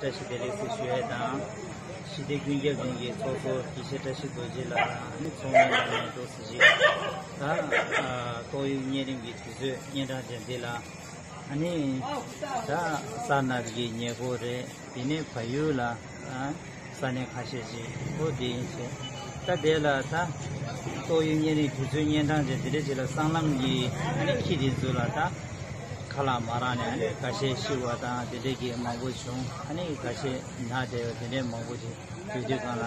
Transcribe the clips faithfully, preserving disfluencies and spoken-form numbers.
བཀྲ་ཤིས་བདེ་ལེགས་ཟེར་ཞུ་ཡས་དང་། ཞི་བདེ་ཀུན་ཁྱབ་གླིང་གི་ཚོགས་གཙོ་དགེ་བཤེས་བཀྲ་ཤིས་རྡོ་རྗེ་ལགས་ནི་ཚོགས་མི་ལ་ནས་འགྲོ་ཟེར་ཞིག་ད་ཏོག་དབྱིབས་གཉན་རིམས་ཀྱི་དུས་ཚོད་གཉན་འཕྲང་ཅན་འདི་ལ། ཨ་ནི་ད་སར་ནག་གི་ཉེ་འཁོར་རེད། དེ་ནས་བལ་ཡུལ་ལ་ཨ་ས་གནས་ཁ་ཤས་ཤིག་ཨོ་དེ་ཡིན་ཞེས། ད་དེ་ལ་ད་ཏོག་དབྱིབས་གཉན་རིམས་དུས་ཚོད་གཉན་འཕྲང་ཅན་དེ་འདྲ་ཅིག་ལ་སྲང་ལམ་གྱི་ཨ་ནི་ཁྱི་དེ་ཚོ་ལ་ད་ཁ་ལག་མ་རག་ནས་ཨ་ནི་འགའ་ཤས་ཤི་བ་དང་དེ་འདྲ་གི་མང་པོ་བྱུང་། ཨ་ནི་འགའ་ཤས་ན་བསྡད་པ་དེ་འདྲ་མང་པོ་ཞིག་དུས་དུས་གང་ལ་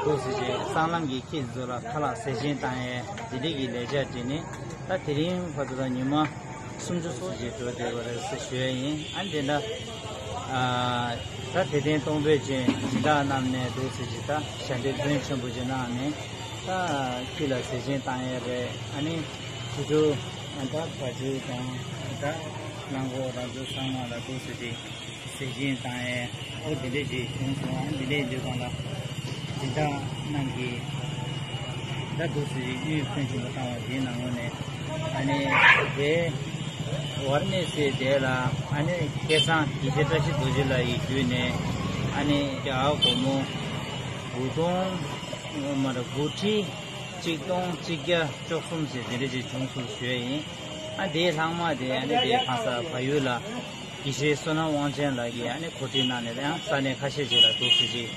འདུག་ཟེར་བྱས་སྲང་ལམ་གྱི་ཁྱི་ཚོ་ལ་ཁ་ལག་ཟས་སྦྱིན་བཏང་ཡས་འདི་འདྲ་གི་ལས་འཆར་བྲིས་ནས། ད་དེ་རིང་བར་དུ་ད་ཉི་མ་སུམ་ཅུ་སོ་ཞིག་འགྲོ་བསྡད་པ་རེད་ཟེར་ཞུ་ཡས་ཡིན། ཨ་འདི་འདྲ་ཨ་ད་དད་ལྡན་གཏོང་ཕོད་ཅན་སྦྱིན་བདག་རྣམས་ནས་འདུག་ཟེར་བྱས་ད་ཞལ་འདེབས་རྫུན་ཆེན་པོ་ཅིག་གནང་ནས་ད་ཁྱི་ལ་ཟས་སྦྱིན་བཏང་ཡས་རེད། ཨ་ནི་དེ་ཚོ་ད་བ་ཕྱུགས་དང་ད་གླང་གོག་རང་ཚོ་ཚང་མ་ལ་འདུག་ཟེར་བྱས། ཟས་སྦྱིན་བཏང་ཡས་ཨོ་དེ་འདྲས་ཅིག་བྱུང་སོང་། ཨ་འདི་འདྲས་དུས་གང་ལ་སྦྱིན་བདག་རྣམས་ཀྱིས་ད་འདུག་ཟེར་དངུལ་ཕོན་ཆེན་པོ་བཏང་བ་དེའི་ནང་ལོགས་ནས་ཨ་ནི་དེ་ཝཱ་ར་ཎ་སིའི་དེ་ལ་ཨ་ནི་སྐལ་བཟང་དགེ་བཤེས་བཀྲ་ཤིས་རྡོ་རྗེ་ལགས་ཀྱི་བརྒྱུད་ནས་ཨ་ནི་རྒྱ་གར་སྒོར་མོ་དགུ་སྟོང་མ་རེད་དགུ་ཁྲི་གཅིག་སྟོང་གཅིག་བརྒྱ་བཅུ་གསུམ་ཟེར་དེ་འདྲས་ཅིག་བྱུང་སོང་ཞུ་ཡས་ཡིན། ཨ་དེའི་ལྷག་མ་དེ་ཨ་ནི་དེ་གང་ཟག་བལ་ཡུལ་ལ། དགེ་བཤེས་བསོད་ནམས་དབང་ཆེན་ལགས་ཀྱིས་ཨ་ནི་གོ་སྒྲིག་གནང་ནས་ཡང་ས་གནས་ཁ་ཤས་ཤིག་ལ་འདུག་ཟེར་ཅིག་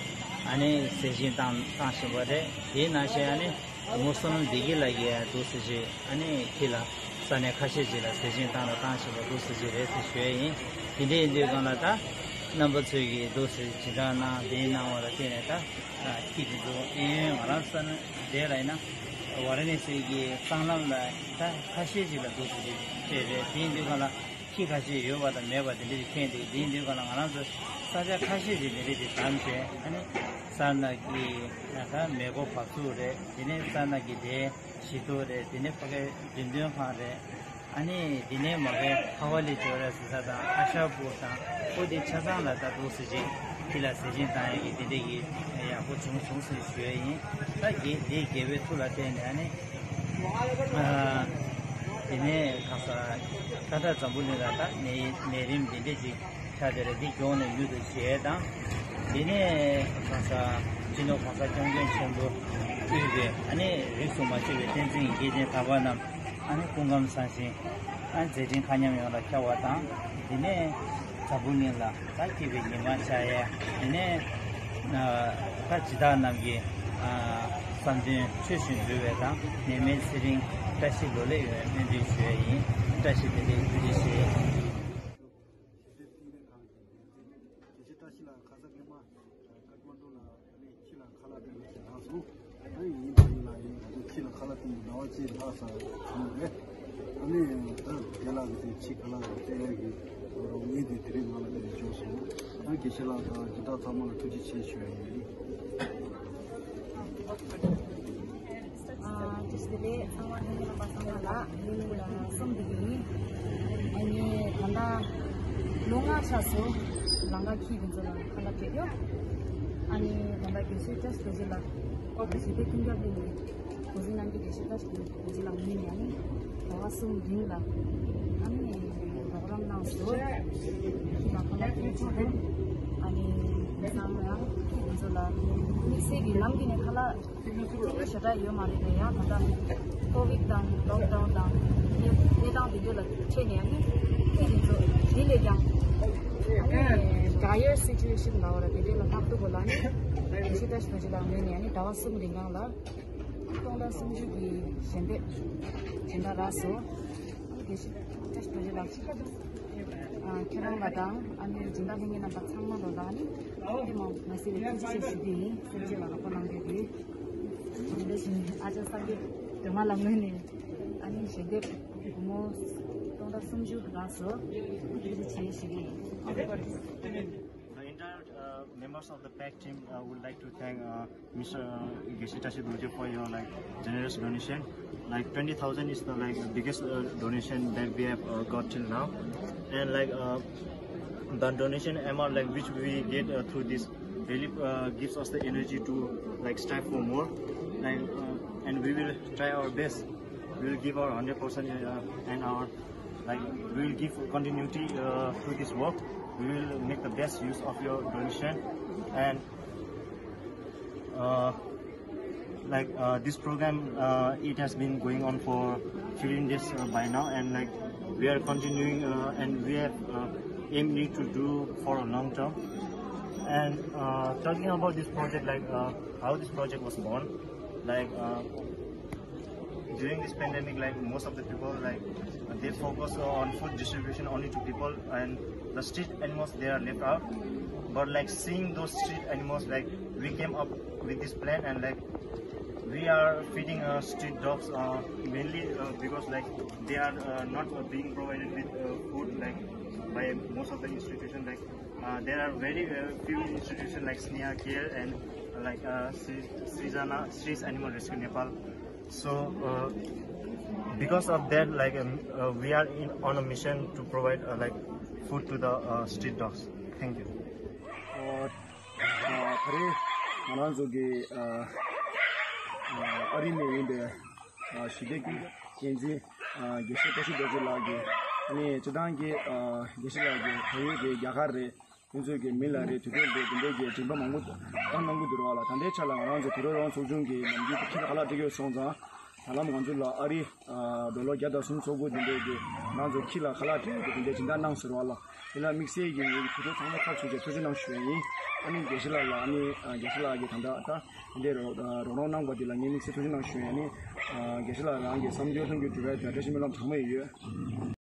ཨ་ནི་ཟས་སྦྱིན་བཏང་བཏང་བཞིན་པ་རེད། དེའི་ནང་བཞིན་ཨ་ནི་བུ་མོ་བསོད་ནམས་བདེ་སྐྱིད་ལགས་ཀྱིས་ཡང་འདུག་ཟེར་ཅིག་ཨ་ནི་ཁྱི་ལ་ས་གནས་ཁ་ཤས་ཤིག་ལ་ཟས་སྦྱིན་བཏང་ལ་བཏང་བཞིན་པ་འདུག་ཟེར་ཅིག་རེད་ཟེར་ཞུ་ཡས་ཡིན། དེ་འདྲ་ཡིན་དུས་གང་ལ་ད་རྣམ་པ་ཚོས་ཀྱིས་འདུག་ཟེར་སྦྱིན་བཏང་གནང་དེའི་གནང་བ་ལ་བརྟེན་ནས་ད་ཁྱི་དེ་ཚོ་ཨེ་ཡོན་ང་རང་ས་ནས་བསྡད་ལ་ཡིན་ན་ཝཱ་ར་ཎ་སི་གི་སྲང་ལམ་ལ་ད་ཁ་ཤས་ཤིག་ལ་འདུག་ཟེར་ཅིག་བཤད་རེད། དེ་ཡིན་དུས་གང་ལ། ཁྱི་ཁ་ཤས་ཡོད་པ་དང་མེད་པ་དེ་འདྲ་ཞིག་ཁྱེད་འདུག་དེ་ཡིན་དུས་གང་ལ་ང་རང་ཚོ་ས་ཆ་ཁ་ཤས་ཤིག་དེ་འདྲ་ཞིག་བདམས་བྱས། ཨ་ནི་སར་ནག་གི་ད་མེ་འཁོར་བབས་ཚུགས་རེད། དེ་ནས་སར་ནག་གི་དེ་གཞིས་སྡོད་རེད། དེ་ནས་ཕ་གའི་འགྲེམས་སྟོན་ཁང་རེད། ཨ་ནི་དེ་ནས་མ་གའི་ཧ་ཝ་ལི་ཇོ་ར་ཟེར་ས་དང་ཨ་ཤ་པུར་དང་ཨོ་དེ་ཆ་ཚང་ལ་ད་འདུག་ཟེར་ཅིག་ཁྱི་ལ་ཟས་སྦྱིན་བཏང་ཡག་གི་དེ་འདྲ་གི་ཡག་པོ་བྱུང་སོང་ཟེར་ཞུ་ཡ་ཡིན། ད་དགེ་དེ་དགེ་བའི་མཐུ་ལ་བརྟེན་ནས་ཨ་ནི། དེ་ནས་གང་ཟག་ཀ་ཏ་འཛམ་བུ་གླིང་ལ་ད་ནད་ནད་རིམས་འདི་འདྲས་ཅིག་ཆགས་བསྡད་རེད། འདི་མགྱོགས་ནས་མྱུར་དུ་ཞི་བྱེད་དང་། དེ་ནས་གང་ཟག་སྤྱི་ནོར་གོང་ས་སྐྱབས་མགོན་ཆེན་པོ་དབུས་པའི་ཨ་ནི་རིས་སུ་མ་ཆད་པའི་བསྟན་འཛིན་གྱི་སྐྱེས་ཆེན་དམ་པ་རྣམས་ཨ་ནི་སྐུ་ཁམས་བཟང་ཞིང་ཨ་མཛད་འཕྲིན་མཁའ་མཉམ་ཡོངས་ལ་ཁྱབ་པ་དང་། དེ་ནས་འཛམ་བུ་གླིང་ལ་ད་སྐྱིད་པའི་ཉི་མ་ཤར་ཡས། དེ་ནས་ད་སྦྱིན་བདག་རྣམས་ཀྱི་བསམ་དོན་ཆོས་བཞིན་འགྲུབ་པའི་དང་ནད་མེད་ཚེ་རིང་བཀྲ་ཤིས་ལོ་ལེགས་ཡོང་བའི་སྨོན་འདུན་ཞུ་ཡས་ཡིན། བཀྲ་ཤིས་བདེ་ལེགས། བཀྲ་ཤིས། བཀྲ་ཤིས་ལགས་ཁ་སང་སྔོན་མ་ཀ་ཐ་མན་ཌུ་ལ་ཨ་ནི་ཁྱི་ལ་ཁ་ལག་སྟེར་ནས་ཞིག་ལངས་སོང་། ཨ་ནི་ཡིན་པ་ཡིན་ལ་ཡིན་ང་ཚོ་ཁྱི་ལ་ཁ་ལག་སྟེར་ནས་ཟླ་བ་གཅིག་ལྷག་ཙམ་བྱུང་རེད། ཨ་ནི་ད་དེ་ལ་གི་དེ་ཁྱི་ཁ་ལག་སྟེར་ཡ་གི་རོགས་དངུལ་དེ་དེ་རིང་ང་ལ་དེ་འབྱོར་སོང་། ཨ་ནི་དགེ་བཤེས་ལགས་དང་སྦྱིན་བདག་ཚང་མ་ལ་ཐུགས་རྗེ་ཆེ་ཞུ་ཡ་ཡིན། ཨ་ཇུ་ལེ་ཚང་མ་ལྷན་རྒྱས་རྣམ་པ་ཚང་མ་ལ་ལྷན་རྒྱས་ལ་གསུམ་འདི་གི་ཡིན། ཨ་ནི་ད་ལྟ་ལོ་ལྔ་ཆགས་སོང་། ལམ་ཁ་ཁྱི་དེ་ཚོ་ལ་ཁ་ལག་སྤྲད་ཡོད། ཨ་ནི་ད་ལྟ་དགེ་བཤེས་བཀྲ་ཤིས་རྡོ་རྗེ་ལགས་ཞི་བདེ་ཀུན་ཁྱབ་གླིང་གི་འགོ་འཛིན་གནང་མཁན་དགེ་བཤེས་བཀྲ་ཤིས་རྡོ་རྗེ་ལགས་ངོས་ནས་ཨ་ནི་ཟླ་བ་གསུམ་རིང་ལ་ཨ་ནི་རོགས་རམ་གནང་སོང་། ཁྱི་ལ་ཁ་ལག་སྤྲད་ཆོག་དང་། ཨ་ནི་དེང་སང་ཡང་ཁྱི་དེ་ཚོ་ལ་དམིགས་བསལ་གྱི་ནམ་རྒྱུན་ནས་ཁ་ལག་ཞེ་དྲག་ཡོད་མ་རེད་དེ། ཡང་ད་ལྟ་ཀོ་ཝིཌ་དང་ལོག་ཌའུན་དང་གནས་གནས་སྟངས་དེ་ཚོ་ལ་ཆེད་ནས་ཨ་ནི་ཁྱི་དེ་ཚོ་དེ་ལས་ཀྱང་ཨ་ནི་ཌ་ཡར་སི་ཅུ་ཨེ་ཤན་ལབ་པ་རེད། དེ་འདྲ་ལ་ལྷག་ཐུབ་པ་ལ་ནི་དགེ་བཤེས་བཀྲ་ཤིས་རྡོ་རྗེ་ལགས་ངོས་ནས་ཨ་ནི་ཟླ་བ་གསུམ་རིང་གང་ལ་སྟོང་ཕྲག་སུམ་ཅུ་གི་ཞལ་འདེབས་སྦྱིན་བདག་རག་སོང་། དགེ་བཤེས་བཀྲ་ཤིས་རྡོ་རྗེ་ལགས། ཨ་ཁྱེད་རང་ལ་དང་ཨ་ནི་སྦྱིན་བདག་ལྷན་རྒྱས་རྣམ་པ་ཚང་མ་ལ་ཨ་ནི་ཐུགས་མ་མ་ཟད་པའི་ཐུགས་རྗེ་ཆེ་ཞུ་རྒྱུ་ཡིན། སེམས་ཅན་ལ་རོགས་པ་གནང་རྒྱུ་དེ་དེ་བཞིན་ཨ་ཅག་སངས་རྒྱས་སྒྲོལ་མ་ལགས་ངོས་ནས་ཨ་ནི་ཞལ་འདེབས་སྒོར་མོ་སྟོང་ཕྲག་སུམ་ཅུ་རག་སོང་། ཐུགས་རྗེ་ཆེ་ཞུ་རྒྱུ་ཡིན། The entire uh, members of the PAC team uh, would like to thank uh, Mister Uh, Geshe Tashi Dorje for your like generous donation. Like twenty thousand is the like the biggest uh, donation that we have uh, got till now, and like uh, the donation amount like which we get uh, through this really uh, gives us the energy to like strive for more, like uh, and we will try our best. We will give our hundred percent uh, and our like we will give continuity uh, to this work. We will make the best use of your donation. And uh, like uh, this program, uh, it has been going on for fifteen days uh, by now, and like we are continuing uh, and we have uh, aim to do for a long term. And uh, talking about this project, like uh, how this project was born, like uh, during this pandemic, like most of the people, like they focus on food distribution only to people, and the street animals, they are left out. But like seeing those street animals, like we came up with this plan, and like we are feeding uh, street dogs uh, mainly uh, because like they are uh, not uh, being provided with uh, food like by most of the institutions. Like uh, there are very uh, few institutions like Sneha Care and uh, like uh, Sri- Srijana, Sri's Animal Rescue Nepal. So uh, because of that, like um, uh, we are in, on a mission to provide uh, like food to the uh, street dogs. Thank you. ཨ་ཨ་ད་རེས་ང་རང་ཚོ་གི་ཨ་ཨ་ཨ་རི་ནས་ཡིན་པའི་ཨ་ཞི་བདེ་སྐྱིད་འགན་འཛིན་ཨ་དགེ་བཤེས་བཀྲ་ཤིས་རྡོ་རྗེ་ལགས་ཀྱིས་ཨ་ནི་སྤྱི་བཏང་གི་ཨ་དགེ་བཤེས་ལགས་ཀྱིས་བལ་ཡུལ་དེ་རྒྱ་གར་རེད། ཁོང་ཚོས་ཀྱི་མི་ལ་རེ་དུས་དེབ་འདི་འདི་འདྲའི་གི་མགྲིན་པ་མང་པོ་བཏང་གནང་གི་འདུག་ར་བ་ལ། ད་ལྟའི་ཆ་ལ་ང་རང་ཚོ་དུད་འགྲོ་རོགས་རམ་ཚོགས་ཆུང་གི་ནམ་རྒྱུན་དུ་ཁྱི་ལ་ཁ་ལག་སྤྲད་ཀྱི་ཡོད་སོང་ཙང་། ད་ལམ་ང་ཚོ་ལ་ཨ་རི་ཨ་ཌོ་ལར་བརྒྱ་དང་སུམ་ཅུ་སོ་དགུ་འདི་འདྲའི་གི་ང་ཚོ་ཁྱི་ལ་ཁ་ལག་སྤྲད་ཀྱི་འདི་འདྲའི་སྦྱིན་བདག་གནང་ཟེར་བ་ལ། དེ་ལ་དམིགས་བསལ་གྱི་ངེད་ཀྱི་དུད་འགྲོ་ཚང་མ་ཕར་ཚུར་གྱི་ཐུགས་རྗེ་གནང་ཞུ་ཡ་ཡིན། ཨ་ནི་དགེ་བཤེས་ལགས་ལ་ཨ་ནི་ཨ་དགེ་བཤེས་ལགས་ཀྱིས་ད་ལྟ་ད་ལྟ་འདི་འདྲའི་རོགས་རོགས་རམ་གནང་བ་འདི་ལ་ངས་དམིགས་བསལ་ཐུགས་རྗེ་གནང་ཞུ་ཡ་ཡིན། ཨ་དགེ་བཤེས་ལགས་རང་གི་བསམ་ཚུལ་ལྷུན་གྱིས་གྲུབ་པའི་བརྡ་འདྲ་ཞིག་སྨོན་ལམ་གྲངས་མེད་ཡོད།